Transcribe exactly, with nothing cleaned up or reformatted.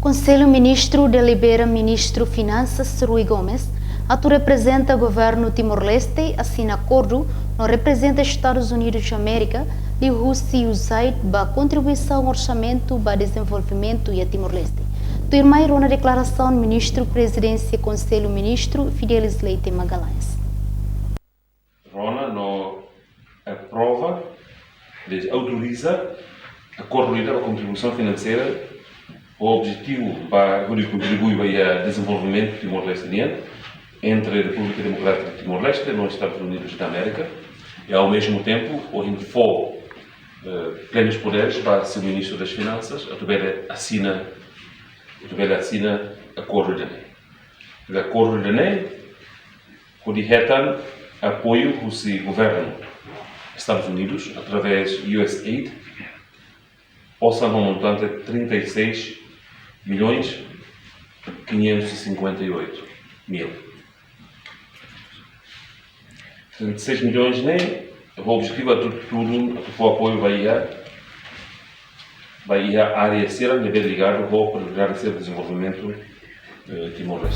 Konsellu Ministru delibera Ministru Finansas Rui Gomes atu reprezenta Governu Timor-Leste asina akordu no reprezenta Estadus Unidus Amérika, liuhusi USAID, ba kontribuisaun orsamentu ba dezenvolvimentu iha Timor-Leste. Tuirmai rona deklarasaun Ministru Prezidénsia Konsellu Ministru Fidelis Leite Magalhães. Rona no aprova, de autoriza akordu ida ba kontribuisaun finanseira ho objetivu ba hodi kontribui ba iha dezenvolvimentu Timor-Leste nian entre Repúblika Demokrátika Timor-Leste no Estadus Unidus da Amérika, i ao mesmo tempo ohin fó eh, plenus poderes ba seu Ministru das Finansas atu bele asina, atu bele asina akordu ida-ne'e. Akordu ida-ne'e hodi hetan apoiu husi Governu Estadus Unidus através USAID, osan ho montante trinta e seis milhões quinhentos e cinquenta e oito mil. Trinta e seis milhões ne'e, ho objetivu atu tudu, atu fó apoiu ba iha, ba iha área sira ne'ebé ligadu ho prioridade sira dezenvolvimentu eh, Timor-Leste.